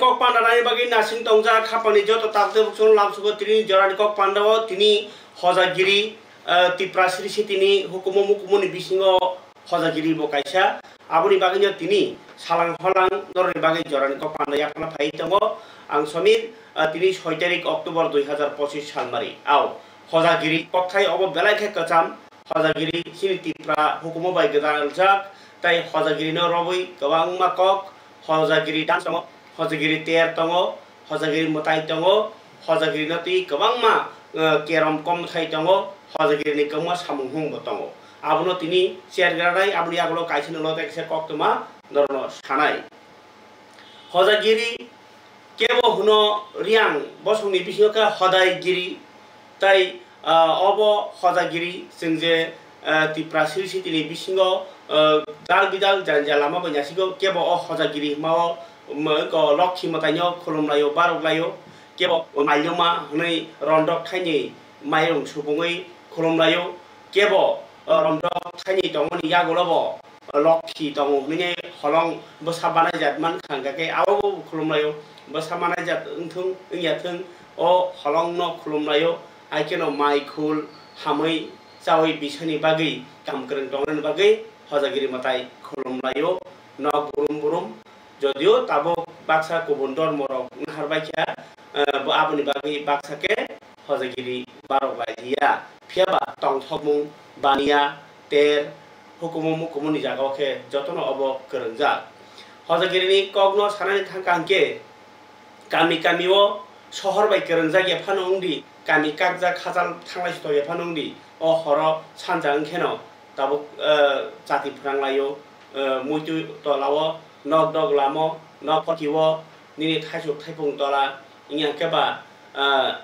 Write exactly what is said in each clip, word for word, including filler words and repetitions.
kok panda nani bagwi nasing tongjak, khapangni joto takte bukchung lamsugo tini jorani kok panda o tini Hojagiri, eh, Tipra Sri Sitini hukumu mukumuni bisingo Hojagiri bo kaisa. Aboni bagwino tini salang holang norokni bagwi jorani kok panda yaphana phai tongo. Ang Somir, eh, tini soi tarik October dui hazar pochis salmari. Ao, Hojagiri kokthai obo belai khe kwcham. Hojagiri chini Tipra hukumu bai gwdaljak, tai Hojagirino robwi kwbangma kok, Hojagiri dance tongo, Hojagiri ter tongo, Hojagiri mwtai tongo, Hojagirino twi kwbangma, eh, kerom komthai tongo, Hojagirini kwbangma samung hung bo tongo. Abono tini chair granai, aboni yagulo kaisa nolo tei kaisa koktwma norokno sanai. Hojagiri kebo hwno Riang bosongni bisingo khe Hodai giri, tai, ah, obo Hojagiri chwng je, ah, Tipra Sri Sitini bisingo, ah, dal bidal janja lama bai nasigo kebo o Hojagiri hwnma o, um, ko Lokhi mwtaino khulumlaio, baroklaio, kebo mailoma hwnwi rondok thaini mairung supungwi khulumlaio, kebo, ah, rondok thaini tongmani yagulo bo Lokhi tongo hwnwi holong bwsa banaijak mankha, hwnkha khe abo bo khulumlaio, bwsa banaijak wngthung wngya thung, o holongno khulumlaio, hai kheno mai khul hamwi chaui bisani bagwi, kam kwrwng tongnani bagwi Hojagiri mwtai khulumlaio, nok brum brum. Jodio tabuk baksa kubun dormo rok nahar baikha, eh, bo aboni bagwi baksa khe Hojagiri barok bai liya, phiyaba tongthokmung baniya ter hukumu mukumuni jagao khe jotono obo kwrwngjak. Hojagirini kokno sanani thangkha hwnkhe kami kami o sohor bai kwrwngjak ya phano wngdi, kami kakjak hachal thanglai sito ya phano wngdi, o horo sanja wngkheno tabuk, eh, chati phwranglaio, eh, muitu tolao, nok dok lamo, nok phokio, nini thaisuk thaipung tola, wngya khe ba, eh,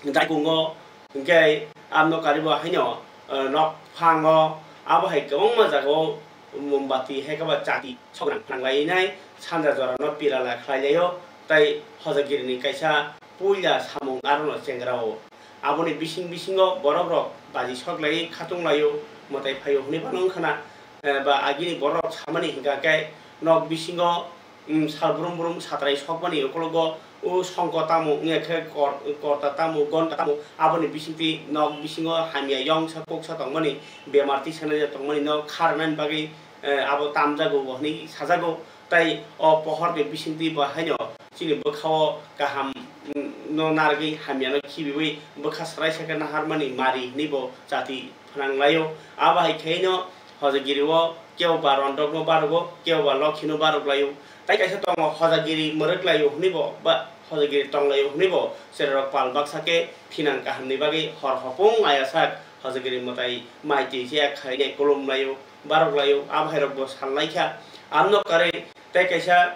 daikungo, hwnkhe amno karibo haino, eh, nok phango, abo hai kwbangma jagao mombati hai khe ba chati soknang phwranglainai, sanja jorano pirala khlailaio, tai Hojagirini kaisa puila samung arono chengrao. Aboni bising bisingo borok rok baji sok lai khatung laio, mwtai phaio hwnwi phano wngkhana, eh, ba agini borok rok samani hwnkha khe nok bisingo, mm, sal brum brum satrai sokmani ukologo o songko tamo wngya khe kor-, korta tamo gonta tamo aboni bisingtwi nok bisingo hamya yongsa koksa tongmani bemar tisa naijak tongmani no kharnani bagwi, eh, abo tamjago hwnwi sajago. Tai o pohor ni bisingtwi bo haino chini bwkha o kaham, mm, no narwgwi hamya no khibiwi bwkha swraisa khe naharmani mari hwnwi bo chati phwnang laio. Abo hai khe no Hojagiri o kebo ba rondok no barogo, kebo ba lokhi no barok laio. Tai kaisa tongo Hojagiri mwrwk laio hwnwi bo ba Hojagiri tong laio hwnwi bo chwrai rok pal baksa khe phinang kaham ni bagwi hor hopung ayasak Hojagiri mwtai mai twi se khainai kulum laio. Barok laio, abo hai rok bo sal lai kha. Amno kwrwi tei kaisa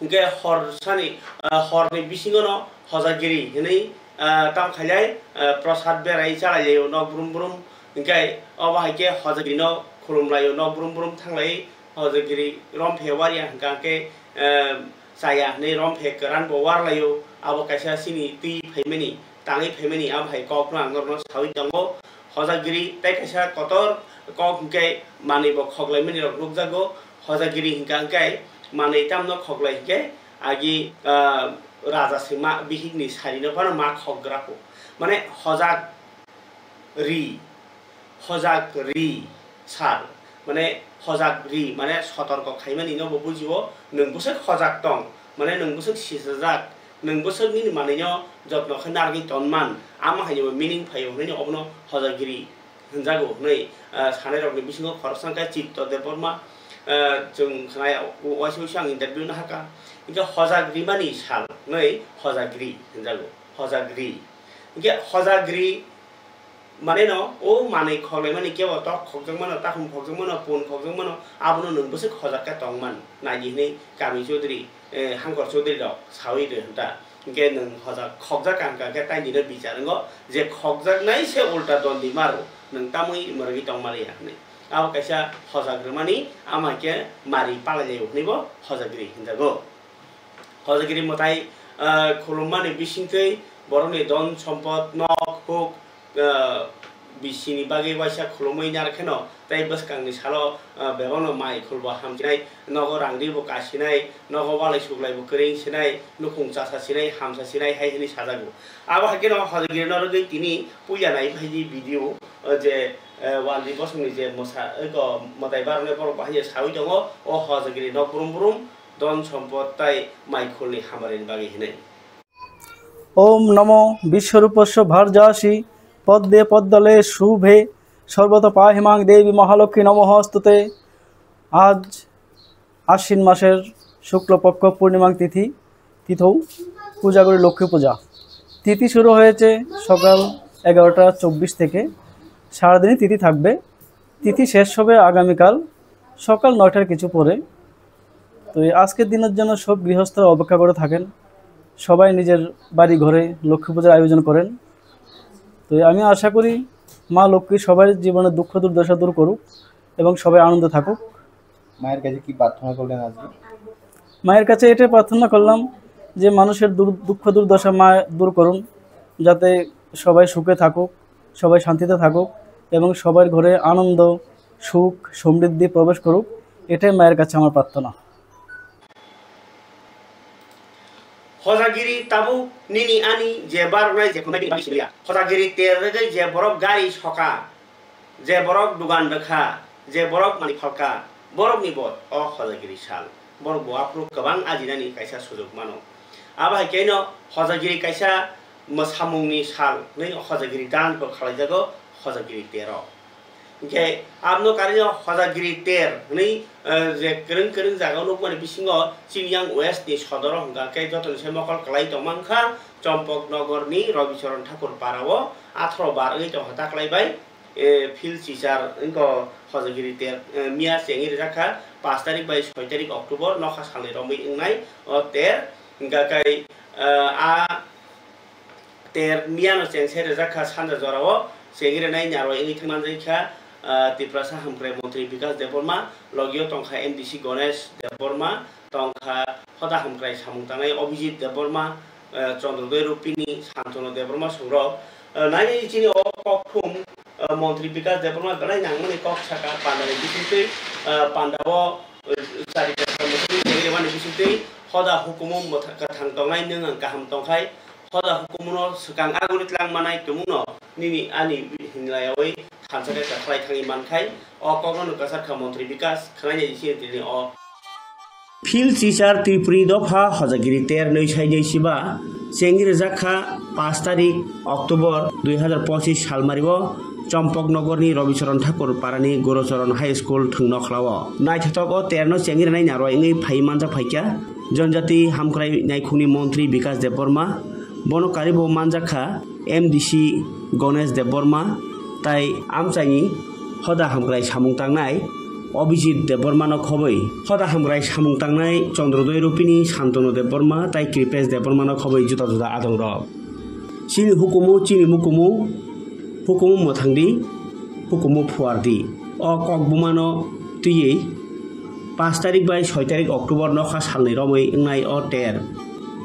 hwnkhe hor sani, ah, hor ni bisingo no Hojagiri hwnwi, ah, tam khailai, ah, prosad berai chalai laio nok brum brum. Hwnkhe obo hai khe Hojagiri no khulum laio nok brum brum thang lai. Hojagiri romphe waria hwnkha khe, ah, chaya hwnwi romphe kwran bo war laio. Abo kaisa chini twi phaimani, tangwi phaimani, abo hai kok no ang norok no saui tongo. Hojagiri tei kaisa kotor kok hwnkhe manwi bo khoklaimani rok nukjago. Hojagiri hwnkha hwnkhe manwi tamno khoklai hwnkhe agi, ah, raja se ma bihik ni sari no phano ma khokgra kho. Mane hojak ri, hojak ri sal, mane hojak ri mane sotorko khaimani no bo bujio, nwng bwswk hojak tong, mane nwng bwswk sisajak, nwng bwswk nini manwi no jotno khe narwgwi tonman, amo hai ni bo meaning phaio hwnwi no obono hojagiri hwnjago hwnwi, ah, sanai rokni bisingo khoroksa wngkha Chitto Debbarma, ah, chwng khnai waisa waisa ang interview no hakha, hwnkhe hojak rimani sal hwnwi hojagiri hwnjago, hojagiri. Hwnkhe hojagiri mane no o manwi khoklaimani kebo tok khokjak mano, takhum khokjak mano, pun khokjak mano, abono nwng bwswk hojak khe tongman naidi hwnwi kami chaudhuri, eh, hangkor chaudhuri rok saui rw hwnta. Hwnkhe nwng hojak khokjak kha hwnkha khe taini no bichar wngo je khokjaknai se ulta dondi maro, nwng tamwi mwrwgwi tongmaliya hwnwi. Abo kaisa hojak rwmani, amo hai khe mari palai laio hwnwi bo hojagiri hwnjago. Hojagiri mwtai, ah, khulummani bisingtwi borokni don sompot, nok, huk, ah, bisini bagwi waisa khulumwi narwkheno, tei bwskangni salo, ah, bebakno mai khulbo hamsinai, nogo rangribo kasinai, nogo walai suklaibo kwrwng sinai, nukhung chasa sinai, hamsa sinai hai hwnwi sajago. Abo hai kheno Hojagiri no rwgwi tini puila nai phaidi video, ah, je, eh, Wandi bosongni je mwsa, eko mwtai baroknai borok bahai je saui tongo, o Hojagiri nok brum brum, don sompot tei mai khulni hambarini bagwi hwnwi. ওম নমো বিশ্বরূপস্য ভার্যাসি পদ্মে পদ্মলে শুভে সর্বত পাহি মাং দেবী মহালক্ষ্মী নমোঽস্তুতে। আজ আশ্বিন মাসের শুক্লপক্ষ পূর্ণিমা তিথি, তিথৌ পূজা করি লক্ষ্মী পূজা। তিথি শুরু হয়েছে সকাল এগারোটা চব্বিশ থেকে, সারাদিনই তিথি থাকবে। তিথি শেষ হবে আগামীকাল সকাল নয়টার কিছু পরে। তো এই আজকের দিনের জন্য সব গৃহস্থরা অপেক্ষা করে থাকেন, সবাই নিজের বাড়ি ঘরে লক্ষ্মী পূজার আয়োজন করেন। তো আমি আশা করি মা লক্ষ্মী সবার জীবনের দুঃখ দুর্দশা দূর করুক এবং সবাই আনন্দে থাকুক। মায়ের কাছে কি প্রার্থনা করলেন আজকে? মায়ের কাছে এটাই প্রার্থনা করলাম যে মানুষের দুর-, দুঃখ দুর্দশা মা দূর করুন, যাতে সবাই সুখে থাকুক, সবাই শান্তিতে থাকুক এবং সবার ঘরে আনন্দ, সুখ, সমৃদ্ধি প্রবেশ করুক, এটাই মায়ের কাছে আমার প্রার্থনা। Hojagiri tabuk nini ani je baroknai je khumbai bini bagwi siliya. Hojagiri ter rwgwi je borok gari soka, je borok dugan rwkha, je borok mani phalka, borokni bo o Hojagiri sal. Borok bo aphuru kwbang ajinani kaisa sujuk mano. Abo hai khe no Hojagiri kaisa mwsamungni sal hwnwi Hojagiri dan bo khalaijago Hojagiri tero. Hinkhe abno karwi o Hojagiri ter hwnwi, eh, je kwrwng kwrwng jaga o nukmani bisingo Chiniyang West ni sodoro hwnkha khe jotoni se mokol kwlai tongma wngkha Chompok Nogor ni Robicharan Thakur para o atharo bar wngwi tongkha taklai bai, eh, field chichar wngkha Hojagiri ter, eh, miya chengwi rijak kha pash tarik bai soi tarik October nokha salni romwi wngnai o ter hwnkha khe, eh, a Ter miyano chengse rijak kha sanja jorao, chengwi rwnai narwai wngwi thangmanjak kha, ah, Tiprasa hamkrai montri Bikas Debbarma, logio tongkha M D C Ganesh Debbarma, tongkha hoda hamkrai samung tangnai Abhijit Debbarma, ah, Chandrodoi Rupini, Santanu Debbarma songrok. Ah, nai nai chini o kokthum, ah, montri Bikas Debbarma belai nangmani kok saka pandani bisingtwi, ah, pandao, ah, chari kaisa montri chengwi rwmani bisingtwi hoda hukumu mwtha-, kwthang tongnai nwng ang kaham tongkhai. Hoda hukumu no swkang aguni twlang manai tumung no nini ani hinlayawi thansa khe kwkhlai thangwi mankhai, o kokno no kwchar kha montri Bikas khwnai nai sini tini o. Field chichar Tripuri dopha Hojagiri ter nwi sai nwi siba chengwi rijak kha pash tarik October dui hazar pochis salmari o Chompok Nogor ni Robicharan Thakur para ni Gurucharan High School thwngno khlao. Naithotok o ter no chengwi rwnai narwai wngwi phai manjak phaikha Jonjati Hamkrai Naikhung ni montri Bikas Debbarma, bono karibo manjak kha M D C Ganesh Debbarma tai amchaini hoda hamkrai samung tangnai Abhijit Debbarmano khobwi, hoda hamkrai samung tangnai Chandrodoi Rupini, Santanu Debbarma tai Kripesh Debbarmano khobwi juda juda adongrok. Chini hukumu, chini mukumu, hukumu mwthangdi, hukumu phuardi. O kok bumano twiwi pash tarik bai soi tarik October nokha salni romwi wngnai o ter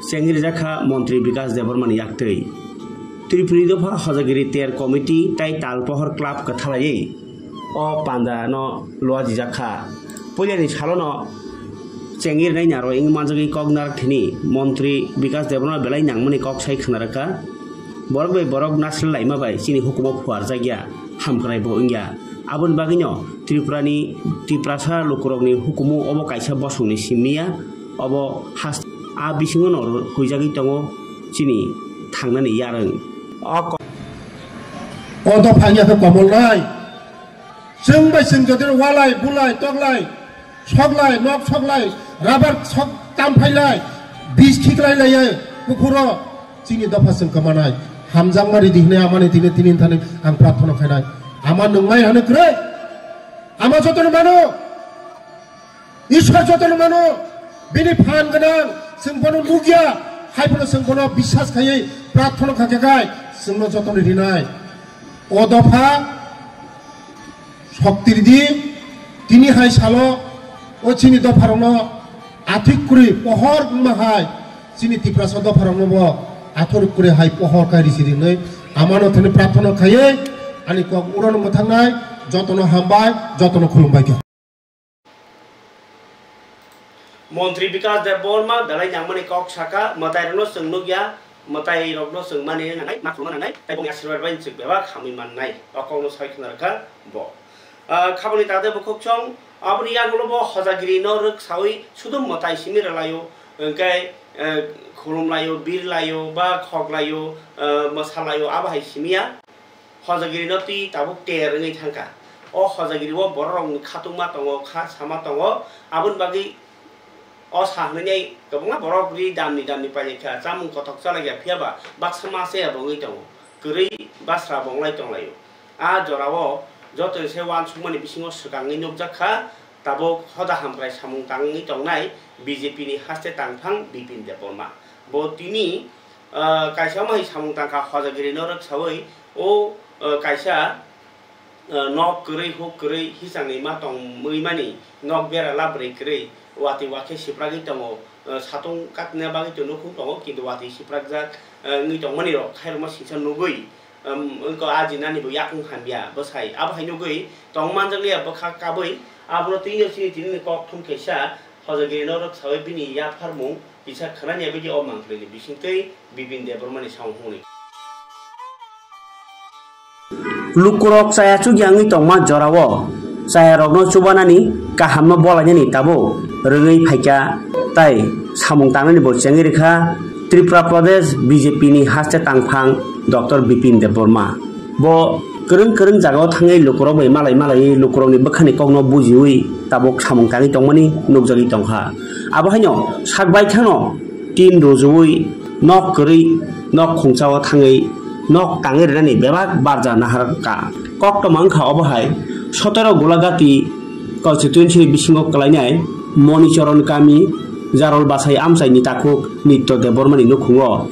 chengwi rijak kha montri Bikas Debbarmani yaktwi. Tripuri dopha Hojagiri ter committee tai Talpohor club kwthalaiwi o panda no luajijak kha. Puilani salono chengwi rwnai narwai wngwi manjagwi kok narak thini montri Bikas Debbarma belai nangmani kok sai khwnarakha. Borok bai borok nasle laima bai chini hukumo phuarjak ya, hamkrai bo wngya. Aboni bagwino Tripurani, Tiprasa lukurokni hukumu obo kaisa bosongni simi ya, obo hast-, a bisingo no huijagwi tongo chini thangnani yarwng. O ko- O dopha ya khe komol nai. Chwng bai chwng jodi walai, bulai, toklai, soklai, nok soklai, rabar sok tamphailai, bis khiklai laiya, pukhuro chini dopha chwng kwmanai. Hamjakma ridi hwnwi amani tini, tini thani ang prarthana khainai. Ama nungmai hwnwi kwrwi. Ama jotono mano. Ishwar jotono mano, bini phan gwnang, chwng bono nukya, hai phano chwng bono biswas khaiwi prarthana kha khe khai, chwngno jotono rinai. O dopha, sokti ridi, tini hai salo, o chini dopharokno athik kwrwi pohor wngma hai, chini Tiprasa dopharokno bo athik kwrwi hai pohor khai risi rinwi, amano thani prarthana khaiwi, Ani kok urono mwthangnai, jotono hambai, jotono khulumbai kha. Montri Bikas Debbarma belai nangmani kok saka, mwtairokno chwng nukya, mwtairokno chwng mani nangnai, ma khulumna nangnai, tei bongni asirwad bai chwng bebak hamwi mannai. O kokno sai khna rwkha bo. Ah, khaboni tade bukhuk chong, aboni yagulo bo hojagirino rwksawi sudu mwtai simi rwlaio, hwnkhe, eh, khulumlaio, birlaio, ba khoklaio, eh, mwsalaio, abo hai simiya. Hojagirino twi tabuk ter wngwi thangkha. O hojagiri o bororokni khatungma tongo, kha sama tongo, aboni bagwi o sa hwnwi kwbangma borok ri damni damni pailaikhya, chamung kothok chalaikha, phiyaba baksa ma chaya bo wngwi tongo, kwrwi basra bo wnglai tonglaio. A jorao jotoni se uansukmani bisingo swkangwi nukjak kha, tabuk hoda hamkrai samung tangwi tongnai B J P ni haste tangphang Bipin Debbarma. Bo tini, ah, kaisa omo hai samung tangkha hojagirino rwksawi o, ah, kaisa, ah, nok kwrwi huk kwrwi hisangni ma tongwi mani nok bera labrwi kwrwi watwi wakhe sipragwi tongo, ah, satung katna bagwi to nukhung tongo kintu watwi siprakjak, ah, wngwi tongmani rok khairokma singsa nugwi, um, wngkha ajinani bo yakung hamya bwsai abo hai nugwi tong manjakliya bwkha kabwi abono tini chini tini kok thum kaisa hojagirino rwksawi bini yapharmung kisa khwnani abidi o mangphlini bisingtwi Bipin Debbarmani samung hwnwi. Lukurok chaya chukya wngwi tongma jorao chayarokno chubanani kahamno bolainani tabuk rwngwi phaikha tei samung tangnani bo chengwi rwkha Tripura Pradesh B J P ni haste tangphang Doctor Bipin Debbarma. Bo kwrwng kwrwng jagao thangwi lukurok bai malai malaiwi lukurokni bwkhani kokno bujiwi tabuk samung tangwi tongmani nukjagwi tongkha. Abo haino sak baithangno tin rujuwi nok kwrwi nok khungchao thangwi nok tangwi rwnani bebak barja naharkha. Koktwma wngkha obo hai sotero Golagati constituency ni bisingo kwlainai Monichoron kami Jarol Bachai amchaini takhuk Nitya Debbarmani nukhungo.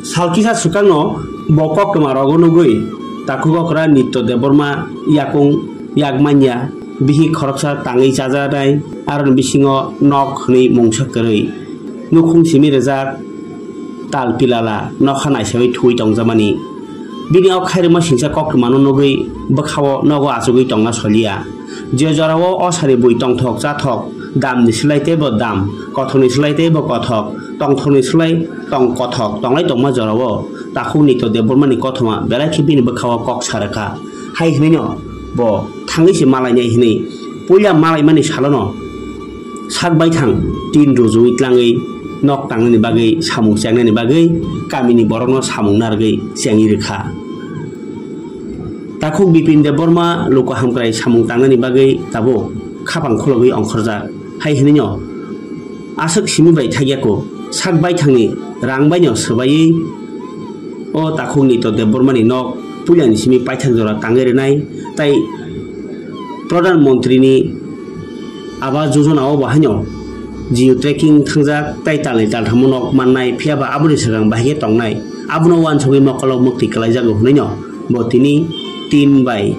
Salkisa swkangno bo koktwma rogo nugwi takhuk okra Nitya Debbarma yakung yak manya, bihik khoroksa tangwi chajaknai, aroni bisingo nok hwnwi mungsa kwrwi. Nukhung simi rijak tal pilala nokha naisawi thuwi tongjakmani. Bini o khairokma singsa koktwmano nugwi bwkhao nogo achugwi tongna soliya. Je jorao o sari bui tongthok chathok, damni slai teibo dam, kothokni slai teibo kothok, tongthokni slai tong kothok tonglai tongma jorao takhuk Nitya Debbarmani kothoma belai khe bini bwkhao kok sa rwkha. Hai hwnwino bo thangwi se malainai hwnwi puila malaimani salono sak baithang tin rujuwi tlangwi nok tangnani bagwi samung chengnani bagwi kamini borokno samung narwgwi chengwi rwkha. Takhuk Bipin Debbarma luku hamkrai samung tangnani bagwi tabuk khapang khulogwi ongkhorjak. Hai hwnwino aswk simi bai thaigyako sak baithangni rang baino swbaiwi o takhuk Nitya Debbarmani nok puilani simi paithak jora tangwi rwnai tei Pradhan Montrini Awas Yojana o bo haino geo tracking thangjak tei talni talthamo nok mannai, phiyaba aboni swkang bahai khe tongnai. Abono uansugwi mokolo muktwi kwlaijago hwnwino bo tini tin bai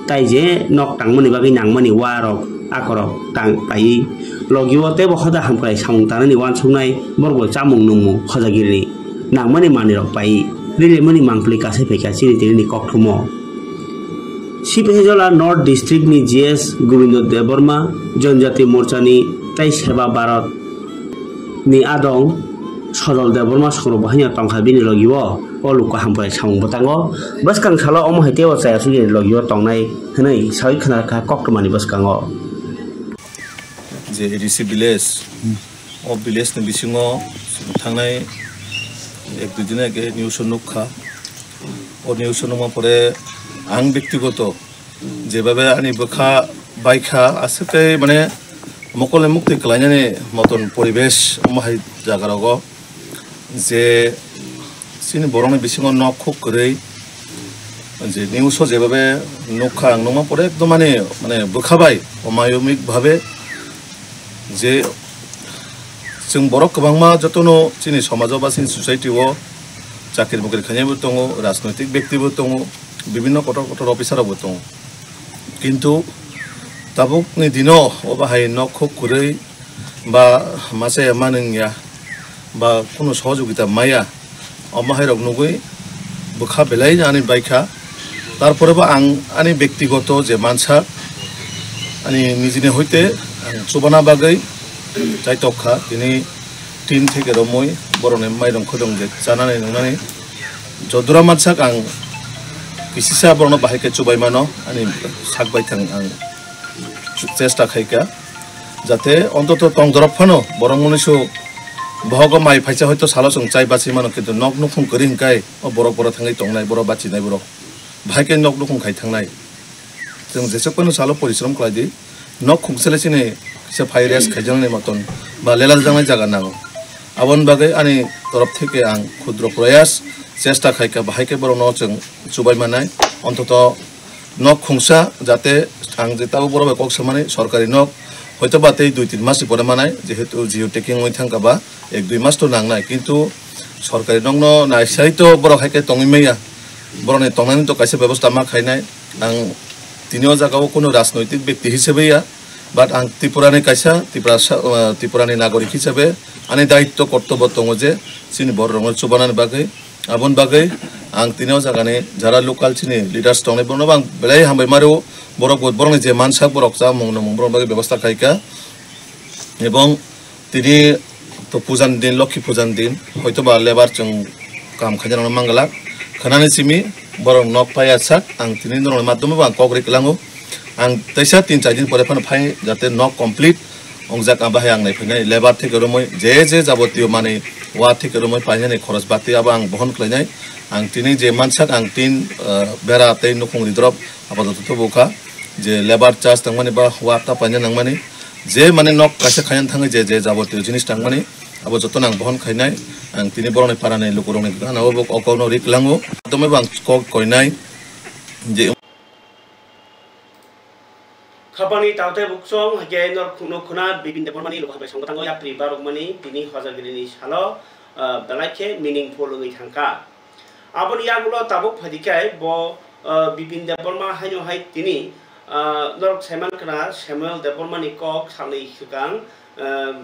tai je nok tangmani bagwi nangmani warok akorok tang paiwi logio teibo hoda hamkrai samung tangnani uansuknai borok bo chamung nungmung khojagirini nangmani manwirok paiwi rilaimani mangpili kasai phaikha chini tinini kokthumo. Sipahijala North District ni G S Gobindo Debbarma, Janjati Morcha ni tei Seva Bharat ni adong Sojol Debbarma songrok bo haino tongkha bini logi o, o luku hamkrai samung bwtango. Bwskang salo omo hai tei o chaya sugini logi o tongnai hwnwi sawi khna rwkha koktwmani bwskango. Je A D C village, o village ni bisingo thangnai ek dui din age news o nukha. O news o nukma pore ang bektigoto jebabe ani bwkha baikha, aswk tei mane mokol ni muktwi kwlainani moton poribesh omo hai jaga rogo je chini borokni bisingo nok khuk kwrwi je news o jebabe nukha ang nukma pore ekdom ani mane bwkha bai omayomik bhabe je chwng borok kwbangma jotono chini somajo ba chini society o chakri bukri khainaibo tongo, rajnoitik bektibo tongo, bibinno kotor kotor officer rokbo tongo. Kintu tabukni dino obo hai nok khuk kwrwi ba machaya manwngya ba kunu sohojogita maya, omo hai rok nugwi bwkha belai ani baikha. Tarpore bo ang ani bektigoto je mansa, ani nijini hoite ang chubana bagwi chaitok kha, tini tin theke romwi borokni mairung khudung je chanani nungnani jodura mansak ang kisisa borokno bahai khe chubai mano, ani sak baithang ang chesta khai kha, jate ontoto tong dorok phano borok mwnwisu bohogo mai phaisa hoito salo chwng chai bachwi mano, kintu nok nukhung kwrwi hwnkhe o borok borok thangwi tongnai, borok bachinai borok. Bahai khe nok nukhung khai thangnai. Chwng jesuk phano salo porishrom khlai di. Nok khungsa le chini kisa phai rest khaijaknai moton ba lela jaknai jaga nango. Aboni bagwi ani torof theke ang khudro proyas chesta khai kha, bahai khe borokno chwng chubai manai. Ontoto nok khungsa jate ang je tabuk borok bai kok samani sorkari nok hoito ba tei dui tin mas ni pore manai, jehetu geo tagging wngwi thang kha ba ek dui mas to nangnai, kintu sorkari nokno naisai to borok hai khe tongwi maya, borokni tongnani to kaisa bebosta ma khainai. Ang tini o jaga o kunu rajnoitik bekti hisabe ya, but ang Tripura ni kaisa Tripura sa-, uh, Tripura ni nagorik hisabe ani daitto kortobo tongo je chini borok rokno chubanani bagwi. Aboni bagwi ang tini o jaga ni jara local chini leaders tongnai borokno bo ang belai hambai maro, borok bo borokni je mansak borok chamung nungmung borokni bagwi bebosta khai kha. Ebong tini to pujan din, Lokhi pujan din, hoito ba lebar chwng kam khaina rokno manglak. Khwnani simi borok nok paiya sak, ang tini norokni madhyome bo ang kok ri kwlango. Ang teisa tin char din pore phano phai, jate nok complete wngjak, ang bahai ang nai phainai. Lebar theke romwi je je jabotiyo manwi wa theke romwi painani khoros bati abo ang bohon khlainai. Ang tini je mansak ang tin, eh, bera tei nukhung ridrop apatot tubu kha. Je lebar charge tangmani ba wa ta paina nangmani, je mane nok kaisa khaina thangwi je je jabotiyo jinis tangmani, abo jotono ang bohon khainai. Ang tini borokni parani lukurokni gana o kok no ri kwlango. Tomwi bo ang kok koinai je Khapangni taote buksong, hakhe norok khukno khuna, Bipin Debbarmani luku hambai songbo tango, yapri barokmani tini Hojagiri ni salo, ah, belai khe meaningful wngwi thangkha. Aboni yagulo tabuk phaidi khe bo, ah, Bipin Debbarma haino hai tini, ah, norok saiman khna Samuel Debbarmani kok salni swkang, ah,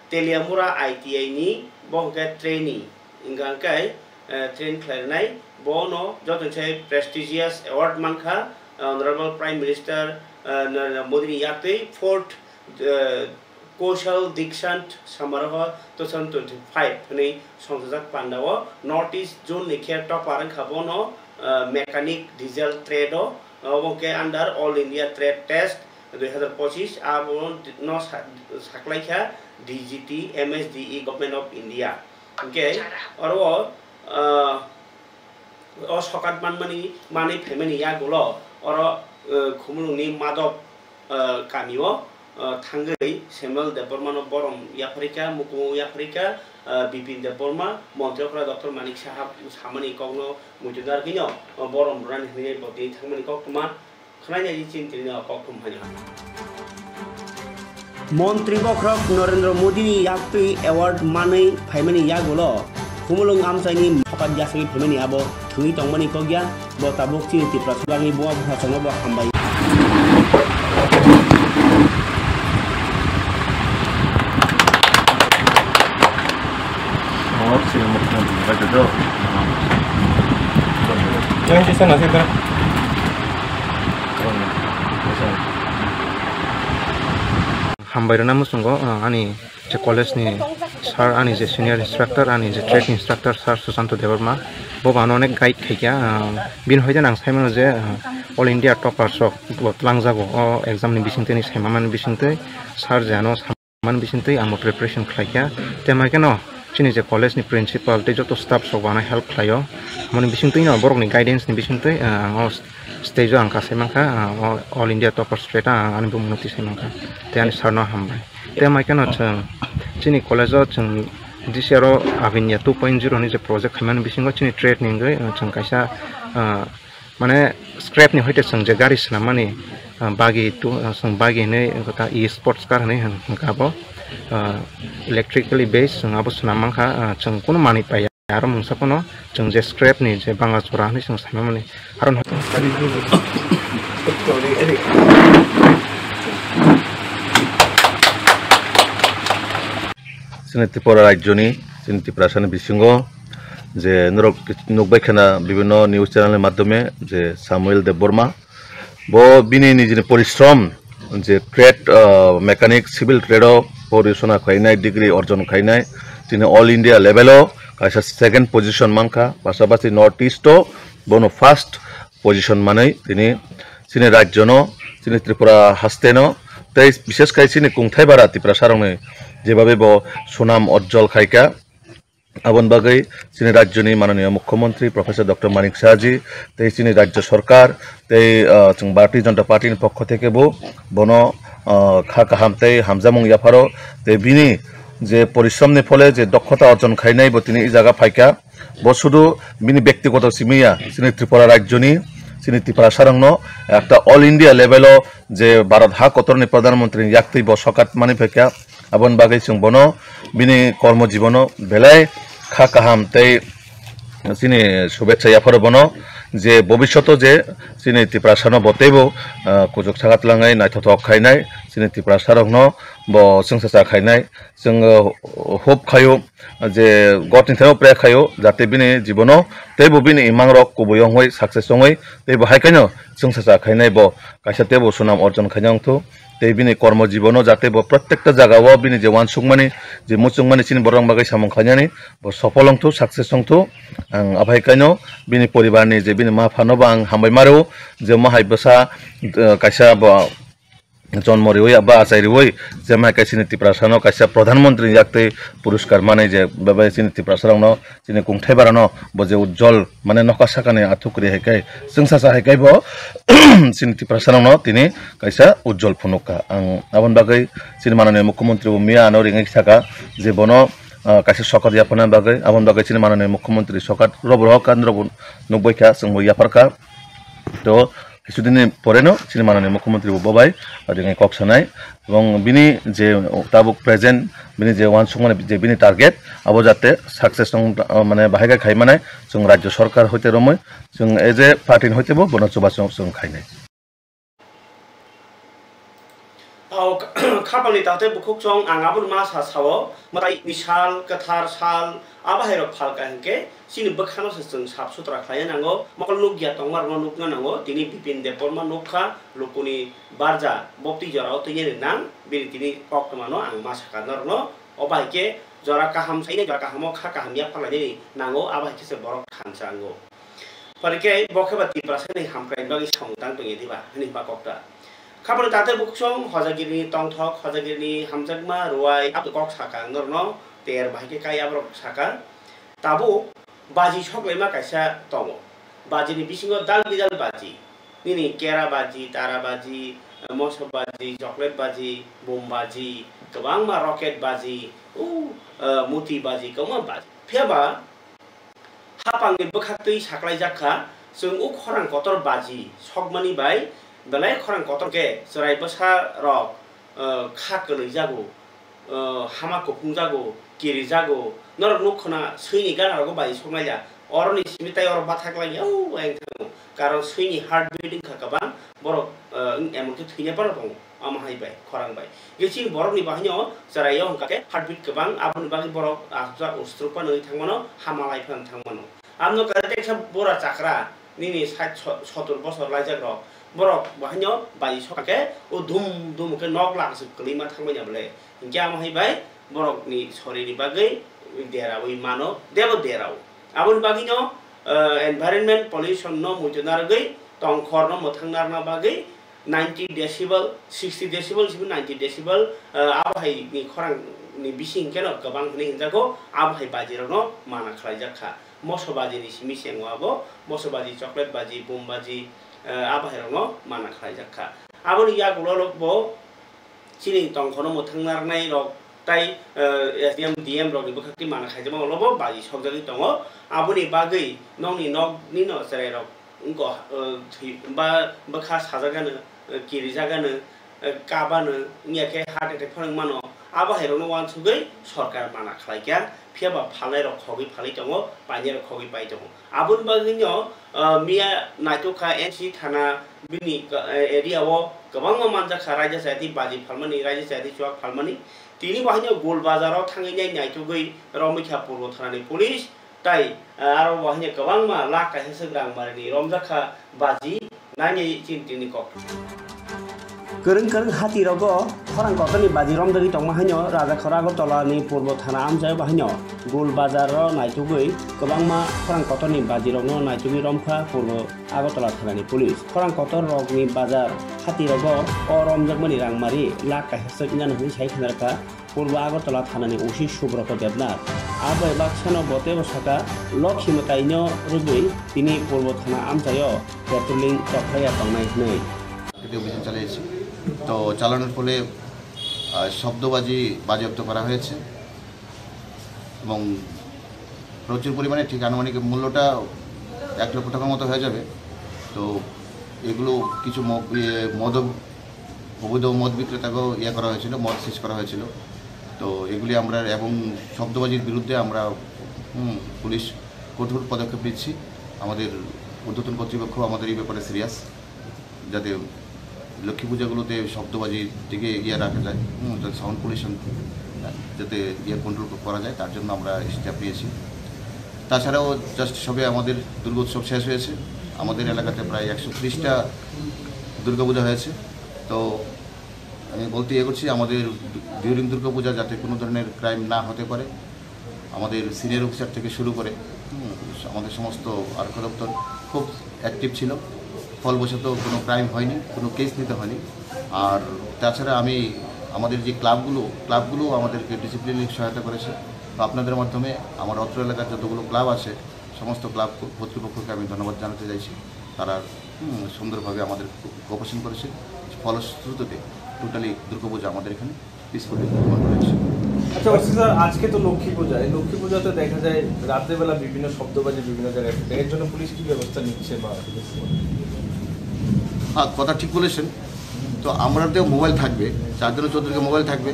Teliamura I T I ni bo hwnkhe trainee, hwnkha hwnkhe, eh, train khlainai. Bono jotono se prestigious award mankha, eh, Honorable Prime Minister, eh, Narendra Modi ni yaktwi fourth, eh, Kaushal Dikshant Samaroh two thousand twenty-five hwnwi songchajak pandao North East Zone ni khe topper wngkha bono, eh, mechanic diesel trade o, obo hwnkhe under All India Trade Test dui hazar pochis, abo no sa-, saklaikha D G T, M S D E, Government of India. Hwnkhe oro o, ah, o sokat manmani, manwi phaimani yagulo oro, ah, Khumulwngni Madop, ah, kamio, ah, thangwi Samuel Debbarmano borom yapharikha, mukumu yapharikha, ah, Bipin Debbarma, Montri okra Doctor Manik Saha samani kokno muitu narwknino, ah, borom rwnani hwnwi bo tini thangmani koktwma. Khwnai nai di chini tini o kokthum hai. Montri bokhorok Narendra Modi ni yaktwi award manwi phaimani yagulo Khumulwng amchaini phapat yasagwi phaimani abo thwngwi tongmani kokya, bo tabuk chini Tripura swkangni buma bupha chwngno bo hambai. Hambai rwna muchungo, ah, ani je college ni sir, ani je senior instructor, ani je trade instructor sir Susanto Debbarma, bo bo ano onek guide khaikha, ah, bini hoite ang saimano je, ah, All India toppers rok bo twlangjago o exam ni bisingtwi, ni saimamani bisingtwi sir je ano man bisingtwi ang bo preparation khlaikha. Tei mai kheno chini je college ni principal tei joto staff rok bo ano help khlaio. Moni bisingtwi no borok ni guidance ni bisingtwi, ah, ang o stage o ang kasai mankha, ah, o All India toppers spread ang ani bumung no tisai mankha. Tei ani sir no hambai. Tei mai kheno chwng chini college o chwng this year o Avinya two point zero ni je project khaimani bisingo chini trade ni wngwi, ah, chwng kaisa, ah, mane scrap ni hoite chwng je gari swnammani, ah, bagi tu, ah, chwng bagi hinwi wngkha ta e sports car hinwi hwn-, hwnkha abo, ah, electrically based chwng abo swnam mankha, ah, chwng kunu manwi paiya aro mungsa phano chwng je scrap ni je banga chora hinwi chwng saimani aro. Chini Tripura rajyoni, chini Tiprasani bisingo je norok nukbai khana bibinno news channel ni madhyome je Samuel Debbarma, bo bini nijini porishrom je trade, ah, mechanic, civil trade o porishona khainai, degree orjon khainai, tini all India level o kaisa second position mankha, pasapasi North East o bono first position manwi tini chini rajyono, chini Tripura hasteno, tei bishesh khai chini kungthai bara Tiprasarokni jebabe bo sunam ojjol khaikha. Aboni bagwi chini rajyoni mananiya mukhyamantri Professor Doctor Manik Saha ji tei chini rajya sarkar tei, ah, chwng Bharatiya Janata Party ni pokho theke bo bono, ah, kha kaham tei hamjakmung yapharo tei bini je porishrom ni phole je dokhota orjon khainai bo tini i jaga phaikha. Bo sudu bini byaktigoto simi ya, chini Tripura rajyoni, chini Tiprasarokno ekta all India level o je Bharat ha kotorni Pradhan Mantri ni yaktwi bo sokat mani phaikha. Aboni bagwi chwng bono bini kormo jibono belai kha kaham tei chini shubhecha yapharo bono je bobishoto je chini Tiprasano bo teibo, ah, kuchuk sakat langwi naithothok khainai chini Tiprasarokno bo chwngsacha khainai. Chwng, uh, hope khaio je God ni thani pray khaio jate bini jibono teibo bini imangrok kubui wngwi success wngwi teibo hai khaino chwngsacha khainai bo kaisa teibo sunam orjon khaina wngthu tei bini kormo jibono jate bo protekta jagao bini je uansukmani je muchungmani chini borok bagwi samung khainani bo sopol wngthu success wngthu ang abai khaino bini poribarni je bini ma phano bo ang hambai maro je mohai bwsa, uh, kaisa bo jonmo riwi ba achai riwi je mai kaisa chini Tiprasano kaisa Pradhan Mantri ni yaktwi puruskar manai je bebak chini Tiprasarokno chini kungthai barano bo je ujjol mane nokha sakani athuk ri hai kai chwngsacha hai kai bo chini Tiprasarokno tini kaisa ujjol phunukha. Ang aboni bagwi chini mananiya mukhyamantri bo miya ano ringwi saka je bono, ah, kaisa sokat yaphana bagwi aboni bagwi chini mananiya mukhyamantri sokat robo rohor kandro bo nukbai kha chwngbo yapharkha. To, kisudini poreno chini mananiya mukhyamantri bo bobai ringwi kok sanai. Ebong bini je tabuk present, bini je uansukmani je bini target, abo jate success wng, mane bahai khe khai manai, chwng rajya sarkar hoite romwi, chwng as a party hoite bo bono chubachu chwng khainai. Tao khapangni takhtai bukhuk chong ang aboni ma sa sao, mwtai ni sal, kwthar sal, abo hai rok phalka hinkhe chini bwkhano se chwng sap sutra khlaiya nango, mokol nukya tongma rokno nukna nango, tini Bipin Debbarma nukha, lukuni barja bopti jorao twi yani nang, bini tini koktwmano ang ma sakha norokno, obo hai khe jora kaham sainai jora kahamo kha kaham yapharlainani nango, abo hai khe se borok thansa wngo. Pore khe bo khe ba Tiprasani hamkraini bagwi samung tang tongya diba? Hwnwi hwnba kokta. Khaboni takhtai bukhuk chong Hojagirini tongthok, Hojagirini hamjakma, ruwai, abo kok sakha ang norokno, ter bahai khe kai aborok sakha. Tabuk baji soklaima kaisa tongo. Bajini bisingo dal bidal baji. Nini kera baji, tara baji, moso baji, chocolate baji, bum baji, kwbangma rocket baji, u, eh, muti baji, kwbangma baji. Phiya ba, hapangni bwkhaktwi saklaijak kha, chwng o khorang kotor baji sokmani bai belai khorang kotor khe chwrai bwsarok, eh, kha kwlwijago, eh, hama kuphungjago, kirijago, norok nuk khna swini ganarogo baji soknailya, oroni simi tai oro bathak lai o wng thango, karon swini heartbeat wngkha kwbang, borok, eh, emon khe thwina phano tongo. Omo hai bai, khorang bai. Ge chini borokni bahaino chwraio hwnkha khe heartbeat kwbang, aboni bagwi borok aswk ustruk phano wngwi thangmano, hama lai phano thangmano. Abno kare teksa bura chakra, nini sait so-, sotur bosor laijak rok, borok bahaino bai sokha khe o dum dum khe nok lak se kwlwima thangmani bwle. Hinkhe amo hai bai borokni sorini bagwi deraui mano, debo derao. Aboni bagwino, eh, environment pollution no muitu narwgwi tongkhor no mwthang narwkna bagwi ninety decibel, sixty decibel simi ninety decibel, eh, abo hai ni khorang ni bising keno kwbang hinwi hinjago, abo hai baji rokno mana khlaijak kha. Moso baji ni simi se wngo abo, moso baji, chocolate baji, bum baji, eh, abo hai rokno mana khlaijak kha. Aboni yagulo bo chini tongkhono mwthang narwknai rok tai, eh, S D M, D M rokni bwkhak twi mana khaijak ma ulo bo baji sokjagwi tongo. Aboni bagwi nokni nokni no cherai rok wngkha, eh, thwi ba bwkha sajagano, eh, kirijagano, eh, kabano, wngya khe heart attack phano wngmano. Abo hai rokno uansugwi sorkar mana khlai kha, phiya ba phalnai rok khogwi phalwi tongo, painai rok khogwi pai tongo. Aboni bagwino, ah, miya naitok kha N C thana bini, ah, area o kwbangma manjak kha raida chayati baji phalmani, raida chayati chuak phalmani. Tini bo haino Gul Bazar o thangwi nai naitugwi romwi kha Purbo thanani police, Tai, ah, aro bo haino kwbangma lakh kaisa swk rang marini romjak kha baji, nangni chini tini kok. Kwrwng kwrwng hati rogo khorang kotorni baji romjagwi tongma haino Rajakhor Agartala ni Purbo Thana amchaio bo haino Gul Bazar ro naitugwi kwbangma khorang kotorni baji rokno naitugwi romkha Purbo Agartala Thana ni police. Khorang kotor rokni bazar hati rogo o romjakmani rang mari lakh kaisa swk nani hwnwi sai khna rwkha. Purbo Agartala Thanani O C Subrata Debnath. Abo bai baksano botebo saka, Lokhi mwtaino rwgwi tini Purbo Thana amchaio patrolling chokhlaiya tongnai hwnwi. এটি অভিযান চালিয়েছি। তো চালানোর ফলে, আহ, শব্দবাজি বাজেয়াপ্ত করা হয়েছে এবং প্রচুর পরিমাণে, ঠিক আনুমানিক মূল্যটা এক লক্ষ টাকার মতো হয়ে যাবে। তো এগুলো কিছু ম-, ইয়ে, মদ, অবৈধ মদ বিক্রেতাকেও ইয়ে করা হয়েছিল, মদ সিজ করা হয়েছিল। তো এগুলি আমরা, এবং শব্দবাজির বিরুদ্ধে আমরা, হুম, পুলিশ কঠোর পদক্ষেপ নিচ্ছি। আমাদের ঊর্ধ্বতন কর্তৃপক্ষ আমাদের এই ব্যাপারে সিরিয়াস, যাতে লক্ষ্মী পূজাগুলোতে শব্দবাজির দিকে ইয়ে রাখা যায়, হুম, যাতে সাউন্ড পলিউশন যাতে ইয়ে কন্ট্রোল করা যায়, তার জন্য আমরা স্টেপ নিয়েছি। তাছাড়াও জাস্ট সবে আমাদের দুর্গোৎসব শেষ হয়েছে, আমাদের এলাকাতে প্রায় একশো ত্রিশটা দুর্গাপূজা হয়েছে। তো আমি বলতে ইয়ে করছি, আমাদের ডিউরিং দুর্গাপূজা যাতে কোনো ধরনের ক্রাইম না হতে পারে, আমাদের সিনিয়র অফিসার থেকে শুরু করে, হুম, আমাদের সমস্ত আরক্ষা দপ্তর খুব অ্যাক্টিভ ছিল। ফলবশত কোনো ক্রাইম হয়নি, কোনো কেস নিতে হয়নি। আর তাছাড়া আমি, আমাদের যে ক্লাবগুলো, ক্লাবগুলো আমাদেরকে ডিসিপ্লিনে সহায়তা করেছে। তো আপনাদের মাধ্যমে আমার অত্র এলাকার যতগুলো ক্লাব আছে, সমস্ত ক্লাব কর্তৃপক্ষকে আমি ধন্যবাদ জানাতে চাইছি। তারা, হুম, সুন্দরভাবে আমাদের কোঅপারেশন করেছে। ফলশ্রুতিতে টোটালি দুর্গাপূজা আমাদের এখানে পিসফুলি কন্ট্রোল হয়েছে। আচ্ছা, ওসি স্যার, আজকে তো লক্ষ্মী পূজা, এই লক্ষ্মী পূজাতে দেখা যায় রাতের বেলা বিভিন্ন শব্দবাজি বিভিন্ন জায়গায় থাকে, এর জন্য পুলিশ কি ব্যবস্থা নিচ্ছে বা? হ্যাঁ, কথা ঠিক বলেছেন। তো আমরা তো মোবাইল থাকবে, চার দিনে চৌদ্দ দিকে মোবাইল থাকবে।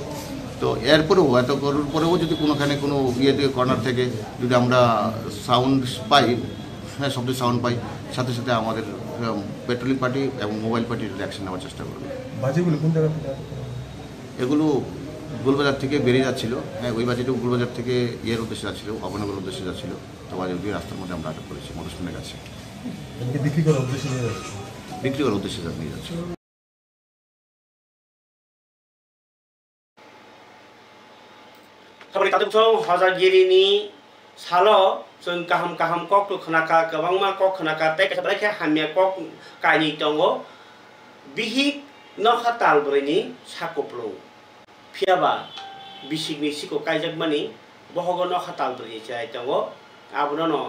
তো এরপরেও, এত করার পরেও যদি কোনোখানে কোনো ইয়ে থেকে, কর্নার থেকে যদি আমরা সাউন্ড পাই, হ্যাঁ, শব্দের সাউন্ড পাই, সাথে সাথে আমাদের, উম, পেট্রোলিং পার্টি এবং মোবাইল পার্টি অ্যাকশন নেওয়ার চেষ্টা করবে। বাজিগুলো কোন জায়গা থেকে আসে? এগুলো গোলবাজার থেকে বেরিয়ে যাচ্ছিল, হ্যাঁ, ওই বাজিটা গোলবাজার থেকে ইয়ের উদ্দেশ্যে যাচ্ছিল, ভবনগর উদ্দেশ্যে যাচ্ছিল। তো বাজে ওই রাস্তার মধ্যে আমরা আটক করেছি মধুসূদনের কাছে। এমনি বিক্রি করার উদ্দেশ্যে নিয়ে যাচ্ছে? বিক্রি করার উদ্দেশ্যে যা-, নিয়ে যাচ্ছে। Saboni katuksong hojagiri ni salo chwng kaham kaham kok to khwnakha, kwbangma kok khwnakha, tei kaisa belai khe hamya kok kainwi tongo. Bihik nokha tal brwi ni sak kupulung. Phiya ba bisikni siko kaijakmani bohogo nokha tal brwi chai tongo, abono no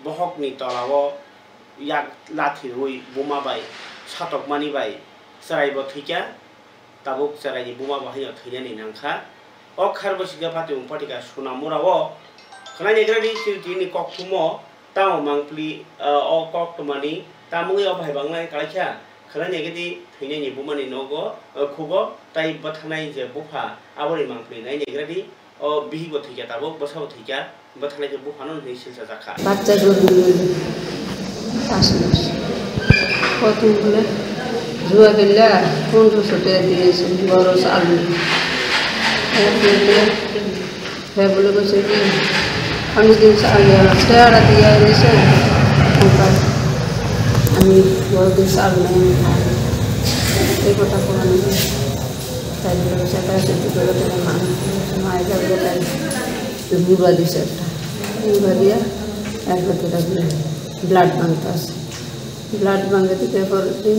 bohokni tolao yak lathi rwi buma bai satokmani bai chwraibo thwikha, tabuk chwraini buma bo haino thwinani nangkha. O kharbo sikha phatimung pathikha Sonamurao khwnai naigradi chini tini kokthumo. Tamo mangpili, ah, o kok twmani, tamungwi o bhai banglai kalaikha, khwnai naigadi thwinaini bumani nogo, ah, khugo, tai bwthanai je bupha, aboni mangpili nai naigradi, o bihikbo thwikha tabuk, bwsabo thwikha, bwthanai je buphano hwnwi silsa jakha. বাচ্চা গরু নিয়ে পাঁচ মাস। প্রথম বলে জুয়া খেললে পনেরোশো টাকা দিয়েছে, বড় চাল নিয়ে। এরপরে হ্যাঁ, বলে কইছে কি, আমি দিন সা-, ইয়া, চেহারা দিয়া রয়েছে, ওটা আমি বড় দিন সাল নাই, আমি খাই। এই কথা কওয়া নেই। তাই বলে কইছে, "তাই সে কি করে তোমার মা, মা এটা বলে তাই বুবা দিছে একটা।" বুবা দিয়া একবার তো তারপরে ব্লাড ভাঙতে আছে। ব্লাড ভাঙতে থেকে পরের দিন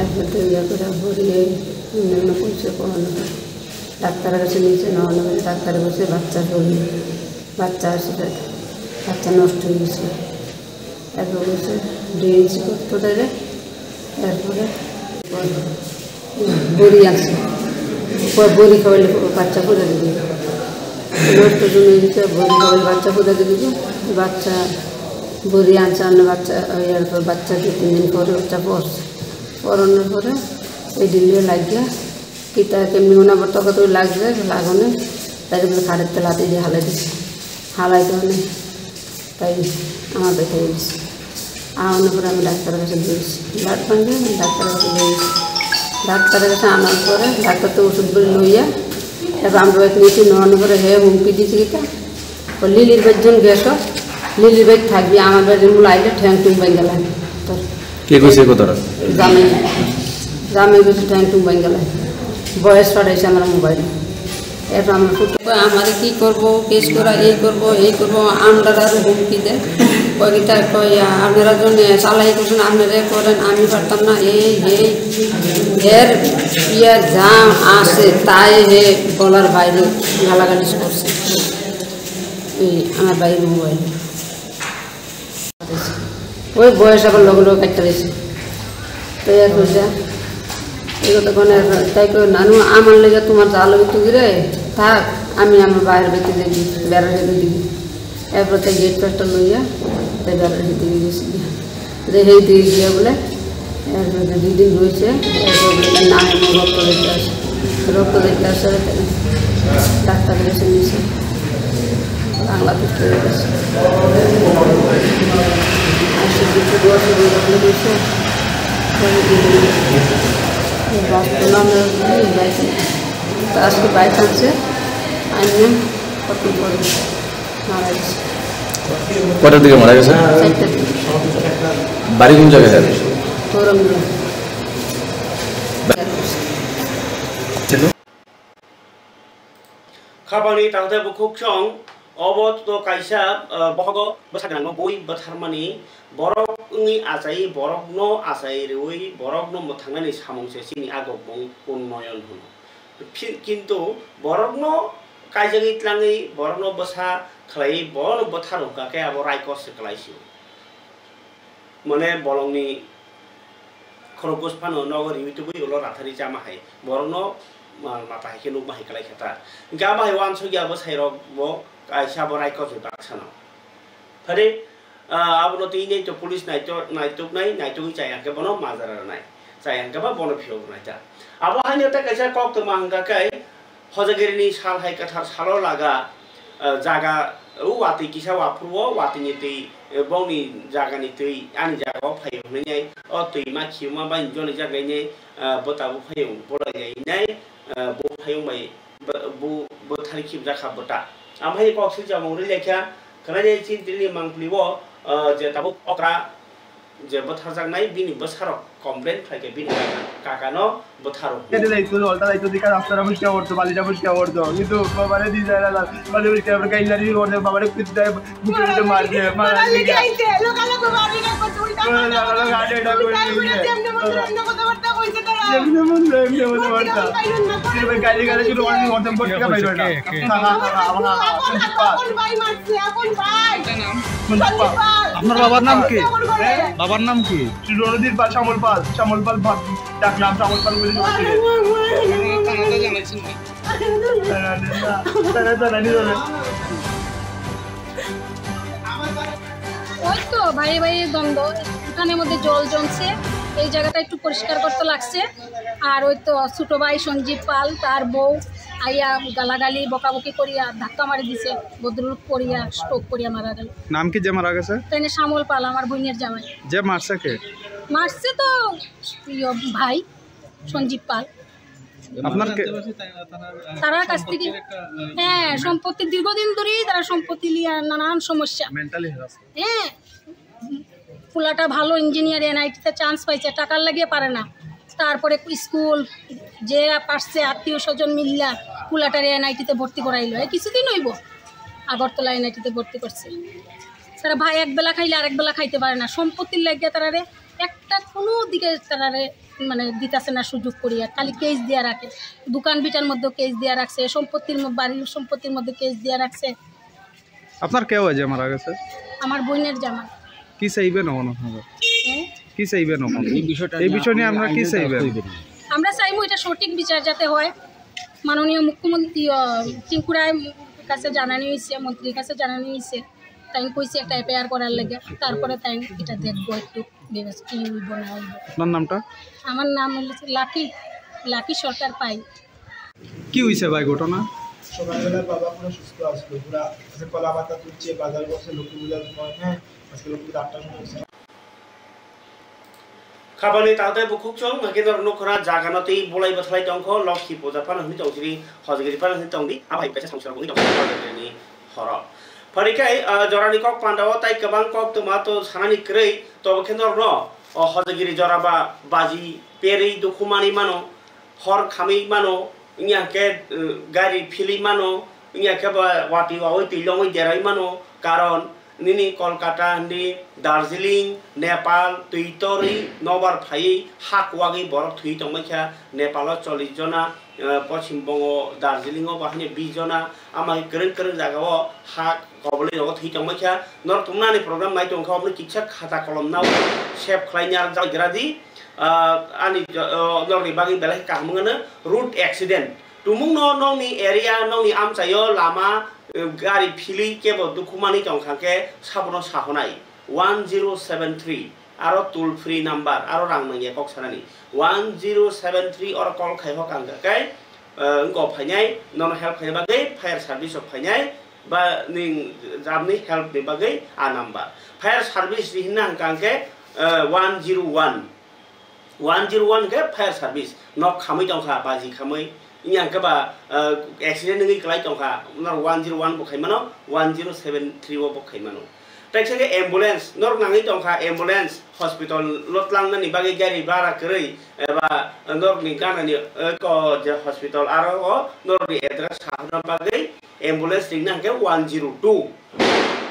একবার তো ইয়া করে ভরিয়ে অন্যান্য করছে কখনো। ডাক্তারের কাছে নিচে নেওয়ানো হয়েছে, ডাক্তারে বলছে বাচ্চা জন্ম, বাচ্চা আসলে বাচ্চা নষ্ট হয়ে গেছে। এরপর বলছে ডিএনসি করতে দেবে, এরপরে বড়ি আছে, বড়ি খাওয়াইলে বাচ্চা করে দিবে। নষ্ট জন্ম হয়ে গেছে, বড়ি খাওয়াইলে বাচ্চা করে দিবে। বাচ্চা বড়ি আনছে, আনলে বাচ্চা, ওই এরপর বাচ্চা দু তিন দিন পরে বাচ্চা পড়ছে, পড়ানোর পরে এই ডিলিভারি লাগিয়া কিতা কেমনি মনে আবার তকা তরি লাগছে, লাগানো, তাই বলে খাটের তলাতে যে হালাই দিছে, হালাই দেওয়ানে তাই আমার ব্যথা হয়ে গেছে। আমার পরে আমি ডাক্তারের কাছে নিয়ে গেছি, ব্লাড ভাঙে আমি ডাক্তারের কাছে নিয়ে গেছি। ডাক্তারের কাছে আনার পরে ডাক্তার তো ওষুধ বলে লইয়া, এবার আমরা এক নিচে নেওয়ানোর পরে হে হুমকি দিয়েছে কিতা, তো লিলির বেজন গেছো, লিলির বেজ থাকবি, আমার বেজন বলে আইলে ঠ্যাং টুং বাইন গেলাম। তোর কে কইছে এই কথাটা? জামাই, জামাই গেছে ঠ্যাং টুং বাইন গেলাম। বয়স পাঠাইছে আমার মোবাইল। এরপর আমার ফুটো কয়, "আমারে কি করবো, কেস করা, এই করবো, এই করবো," আমরা আরো হুমকি দেয়। কয়, "কিতা?" কয়, "আপনারা জন্য চালাই করছেন, আপনারা করেন, আমি পারতাম না," এই, এই, এর ইয়ে যা আছে তাই হে বলার বাইরে গালাগালি করছে। এই আমার ভাইয়ের মোবাইল। ওই বয়স আবার লগে লগে কাটতে রয়েছে। তো এর মধ্যে এই কথা কোন এর তাই কই, "নানু, আমার লেগে তোমার যা লগে তুই রে, থাক, আমি আমার বাইরে বেঁচে দেখি, বেড়া রেখে দিবি।" এরপর তাই গেট পাসটা লইয়া তাই বেড়া রেখে দিয়ে গেছি। যে হেই দিয়ে গিয়ে বলে, এরপরে দুই দিন রয়েছে, এরপরে বলে, "তার নামে আমার রক্ত দেখতে আসে।" রক্ত দেখতে আসে, ডাক্তার কাছে নিয়েছে, বাংলাদেশ থেকে গেছে। আর সে কিছু দোয়া শুরু করলে রয়েছে, পরে দিয়ে দিল। এই বাস তো নামে বাইক, তো আজকে বাইক আনছে, আনিয়ে কত করে। মারা গেছে। কটার দিকে মারা গেছে? চারটার দিকে। বাড়ি কোন জায়গায় স্যার? তরঙ্গ। Khapangni tangtebo khuksong obo to kaisa, ah, bohogo bwsa gwnangno bui bwtharmani borok wngwi achai, borokno achai rwui borokno mwthangnani samung se chini agokmung unnoyon hwno. Phi-, kintu borokno kaijagwi tlangwi borokno bwsa khlaiwi bono bwthar wngkha khe abo raikos se kwlaisio. Mane bolongni khorokbus phano nogo riwi tubui ulo rathari chama hai borokno ma-, mata hai khe nukma hai kwlai khe ta. Hwnkhe abo hai uansukya bwsairok bo kaisa bo raikos ni baksano. Phare, ah, abono twi nai to police nai to, naitok nai, naitogwi chaya hwnkhe bono majra rwnai. Chaya hwnkhe ba bono phiyok rwnai ta. Abo haino tei kaisa koktwma hwnkha khe, Hojagirini sal hai kwthar salo laga, ah, jaga o watwi kisa waphuru o watwini twi, eh, bongni jagani twi ani jaga o phaio hwnwi nai o twi ma khiyuma bai joli jak nai nai, ah, bwta bo phaio bolai nai nai, ah, bo phaio bai bo, bo, bo thari khibjak kha bwta. Amhai kok silchamo wngwi laikha, khwnai nai chini tini mangpili o, ah, je tabuk okra je bwtharjaknai bini bwsarok complain khlai khe bini kaka, kakano bwtharo. Kete dai tu lolta dai tu dikha rasta ramo kya orto bali ramo kya orto. Ye to babare di jai la bali bali kya kai lari orto babare kuch dai bukre de mar de mar. Local local bari na kuch ulta pulta. Local local ade da koi. Jemne mon jemne kotha barta koise tara. Jemne mon jemne kotha barta. Ye bhai gali gali ki local ni orto barta bai na. Ha ha ha ha. Apon bhai marche, apon bhai. Sandeep Pal. আপনার বাবার নাম কি? বাবার নাম কি? রণধীর পাল, শ্যামল পাল, শ্যামল পাল ভাব, ডাক নাম শ্যামল পাল বলে। ওই তো ভাই ভাই দ্বন্দ্ব, উঠানের মধ্যে জল জমছে, এই জায়গাটা একটু পরিষ্কার করতে লাগছে। আর ওই তো ছোট ভাই সঞ্জীব পাল, তার বউ আইয়া গালাগালি বকাবকি করিয়া ধাক্কা মারি দিছে, ভদ্রলোক পড়িয়া স্ট্রোক করিয়া মারা গেল। নাম কি যে মারা গেছে? তাই না শ্যামল পাল, আমার বোনের জামাই। যে মারছে কে? মারছে তো ইয়ো ভাই সঞ্জীব পাল। আপনার কে? তারার কাছ থেকে, হ্যাঁ, সম্পত্তি দীর্ঘদিন ধরেই তারা সম্পত্তি নিয়ে নানান সমস্যা। Mentally harass. হ্যাঁ, পোলাটা ভালো ইঞ্জিনিয়ার, এনআইটিতে চান্স পাইছে, টাকার লাগিয়ে পারে না। তারপরে স্কুল যে পারছে আত্মীয় স্বজন মিল্লা পোলাটারে এনআইটিতে ভর্তি করাইলো, এই কিছুদিন হইব আগরতলা এনআইটিতে ভর্তি করছে। তারা ভাই এক বেলা খাইলে আরেক বেলা খাইতে পারে না, সম্পত্তির লাগিয়ে তারারে একটা কোনো দিকে তারারে মানে দিতাছে না সুযোগ করিয়া, খালি কেস দিয়া রাখে। দোকান বিটার মধ্যে কেস দিয়া রাখছে, সম্পত্তির ম-, বাড়ির সম্পত্তির মধ্যে কেস দিয়া রাখছে। আপনার কে হয় যে মারা গেছে? আমার বোনের জামাই। কি চাইবেন এখন আপনারা? হ্যাঁ? কি চাইবেন এখন? এই বিষয়টা এই নিয়ে বিষয় নিয়ে আপনি আপনারা কি আইনের দ্বারস্থ চাইবেন? হইবেন। আমরা চাইবো এটা সঠিক বিচার যাতে হয়। মাননীয় মুখ্যমন্ত্রী, আহ, টিঙ্কু রায় কাছে জানানো হয়েছে, মন্ত্রীর কাছে জানানো হয়েছে। তাই কইছে একটা এফআইআর করার লাগে, তারপরে তাই এটা দেখবো একটু বিবেচনা কি হইব না হইব। আপনার নামটা? আমার নাম হলো লাকি, লাকি সরকার পাই। কি হইছে ভাই ঘটনা? সকালবেলা বাবা পুরো সুস্থ আসলো, পুরা আজকে কলা পাতা তুলছে, বাজার করছে, লক্ষ্মী পূজার সময়, হ্যাঁ, আজকে লক্ষ্মী পূজা আটটার সময় হচ্ছে। Khapangni tangtebo khuksong, hakhe norok nukho na jaga no tei bolai bwthalai tongkho, Lokhi puja phano hwnwi tong sini, hojagiri phano hwnwi tong di, abai kaisa samsok wngwi tong sini, horo. Pharikhai, ah, jorani kok pandao tai kwbang kok twma to sanani kwrwi, tobo khe norno, o, hojagiri jora ba baji perwi dukhumani mano, hor khamwi mano, wngya khe, eh, gari philwi mano, wngya khe ba watwi wawi twi longwi deroi mano, karon nini Kolkata hindi, Darjeeling, Nepal twi torwi nobar phaiwi hak wagwi borok thwi tongmai kha, Nepalo chollish jona, eh, Poschim Bongo, Darjeeling o bahai no bish jona, ama hai kwrwng kwrwng jaga o ha kobolwi rogo thwi tongmai kha. Norok tongmani ani program nai tong kha, oboni kisa khata kolom nao save khlai ni arwk jak gra di. Ah, ani jo-, oh, norokni bagwi belai khe kaham wngmano road accident. Tumungno nokni area, nokni amchaio lama, eh, gari philwi kebo dukhumani tong kha khe sabono sahonai one zero seven three. Aro toll free number, aro rang nangya kok sanani one zero seven three, oro call khai hok ang khe, eh, wngkok phainai, nono help khaina bagwi fire service rok phainai, ba ning jamni help ni bagwi a number. Fire service ri hinna hwnkha hwnkhe, eh, one zero one, one zero one khe fire service, nok khamwi tongkha, baji khamwi, wngya hwnkhe ba, eh, accident wngwi kwlai tongkha, norok one zero one bo khai mano, one zero seven three o bo khai mano. Tei khe ambulance, norok nangwi tongkha ambulance, hospital lo tlangnani bagwi gari bara kwrwi, eba norokni ganani, eh, ko je hospital aro o norokni address sahorna bagwi ambulance ringna hwnkhe one zero two.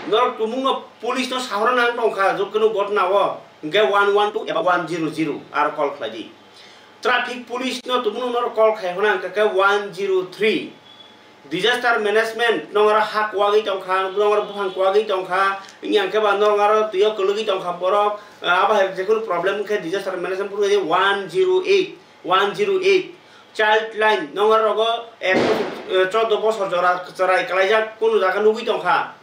Norok tumungno police no sahorna nang tongkha, jotono gotna o hwnkhe one one two eba one zero zero aro call khlai di. Traffic police no tumungno norok call khai hona hwnkhe one zero three. Disaster management, nongaro ha kuwagwi tongkha, nongaro buphang kuwagwi tongkha, wngya hwnkhe ba nongaro twiyo kwlwgwi tongkha borok, ah, abo hai jekhunu problem wngkhe disaster management phuru one zero eight, one zero eight. Child line, nongaro rogo ek, eh, chordo bosor jora chwrai kwlaijak, kunu jaga nugwi tongkha.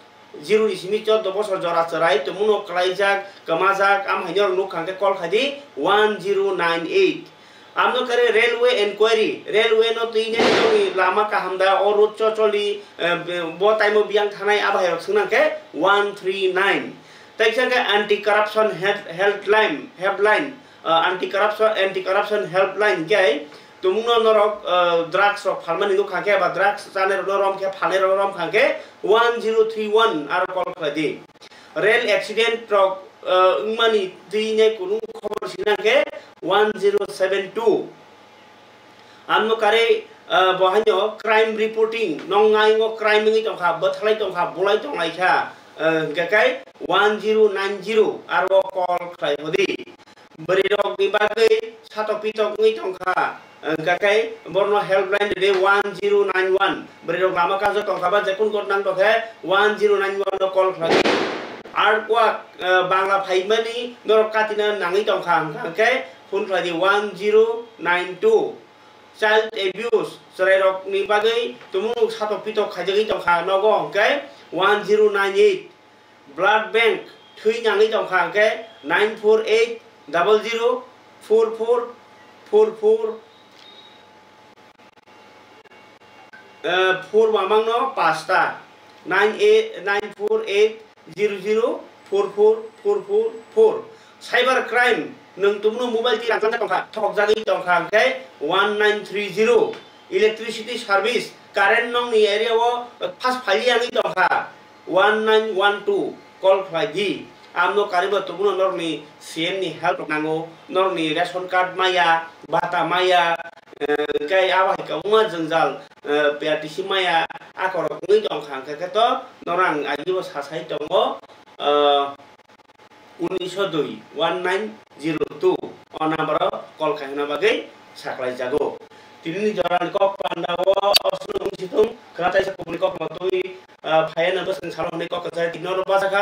Zero ni simi chordo bosor jora chwrai tongmano kwlaijak, kwmajak, am haino rok nukha hwnkhe call khai di one zero nine eight. Amno kare railway enquiry, railway no twi nai tongwi lama kaham da, o road cho choli, eh, bo taimo biyang thanai, abo hai rok swngna hwnkhe one three nine. Tei kisa khe anti corruption health, helpline, helpline, eh, anti corruption, anti corruption helpline khe Tumungno norok, uh, drugs rok phalmani nukha khe, ba drugs chanai rokno rom khe, phalnai rokno rom kha khe, one zero three one aro call khlai di. Rail accident rok, uh, wngmani twi nai kunu khobor sina khe, one zero seven two. Amno kare, uh, bo haino crime reporting, nong nai ngo crime wngwi tongkha, bwthalai tongkha, bulai tonglai kha, uh, hwnkhe kai one zero nine zero aro call khlai hodi. Bwrwi rok ni bagwi satok pitok wngwi tongkha, hwnkha khe borno helpline rwdi one zero nine one. Bwrwi rok lama kajo tongkha ba jekun got nang tongkhe one zero nine one no call khlai di. Earthquake, eh, bangla phaimani norok katina nangwi tongkha, hwnkha khe phone khlai di one zero nine two. Child abuse, chwrai rok ni bagwi tumung satok pitok khaijagwi tongkha nogo, hwnkhe one zero nine eight. Blood bank thwi nangwi tongkha hwnkhe nine four eight double zero four four four four, eh, four mamangno pasta, nine eight, nine four eight zero zero four four four four four. Cyber crime, nwng tubunu mobile twi rang chanja tongkha, thokjagwi tongkha hwnkhe one nine three zero. Electricity service, current nokni area o fast phaiwi yangwi tongkha. One nine one two call khlai di. Amno kariba tubunu norokni C M ni help rok nango, norokni ration card maya, bata maya, eh, tei abo hai kwbangma jwngjal, eh, P R T C maya, akorok wngwi tongkha, hwnkhe khe to norok ang agibo sasai tongo, eh, unisho dui, one nine zero two o number o call khaina bagwi saklai jago. Tini ni jora ni kok panda o osno wng situng khwna taisa kubuni kok no twi, ah, phaiya na bwswng salo hwnwi kok kwchai tini oro bachakha.